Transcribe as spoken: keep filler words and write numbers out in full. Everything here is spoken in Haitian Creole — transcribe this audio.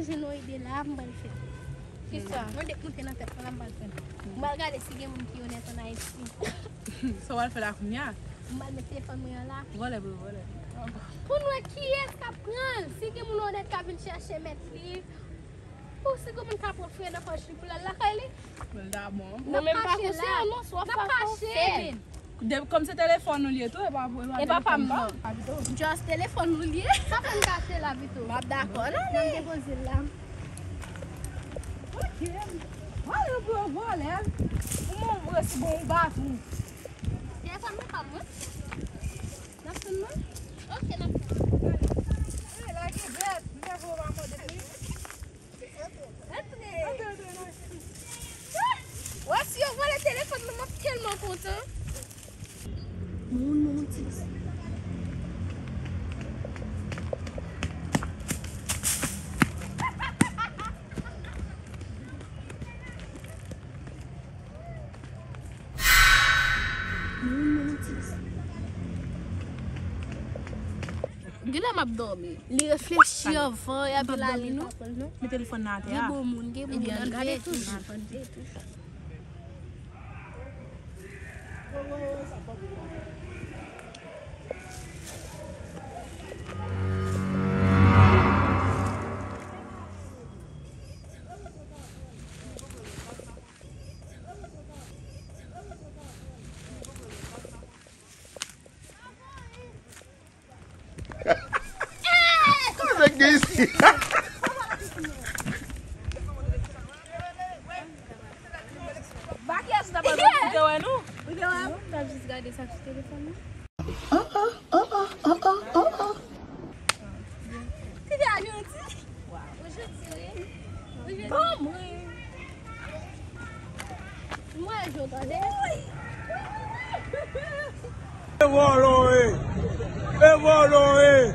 Jwenn yon ide la, m pral fè. Kisa? Yon ide k monte nan tèt mwen la, m pral fè. M pral gade si gen moun ki onèt ann Ayiti. Sa w al fè la kounye a? M pral met telefòn mwen an la. Vòlè, bro, vòlè. Pou n wè kiyès k ap pran l. Si gen moun onèt k ap vin chèche mèt li. Ou si gen moun k ap pran frè nan pòch li pou l al lakay li. Mwen dabò. Mwen menm pa konseyan non, swa pa konseyan. Depi kòm se telefòn nou li ye tou, e pa pou e pa pa m non. Just telefòn nou li ye. Sa fè m kache la pito. M ap dakò non, men. N ap depoze l la. Ok. Vòlè pou yo vòlè. Ou mwen mwen si bon ou bat ou. Telefòn mwen pa mwen. N ap tann mwen. Ok, n ap tann. Lage bèt, m fè pou yo pa mòde plis. Antre. Antre, antre, antre. Wè, si yo vòlè telefòn mwen, m ap tèlman kontan. Moun, moun, ti. Moun, moun, ti. Genlè m ap dòmi. Li reflechi anvan, y ap vin ale, non? Met telefòn nan atè a. Gen bon moun, gen bon moun. Ann veye toujou. Sa nèg gen isi? Ba kiyès ou t ap pale? Ou te wè nou? Ou te wè? Non, m t ap jis gade sa sou telefòn nan. An, an, an, an. Ti te a janti. Ou janti, wi. Ou janti. Ban mwen. Mwen, je tande. E vòlò, e. E vòlò, e.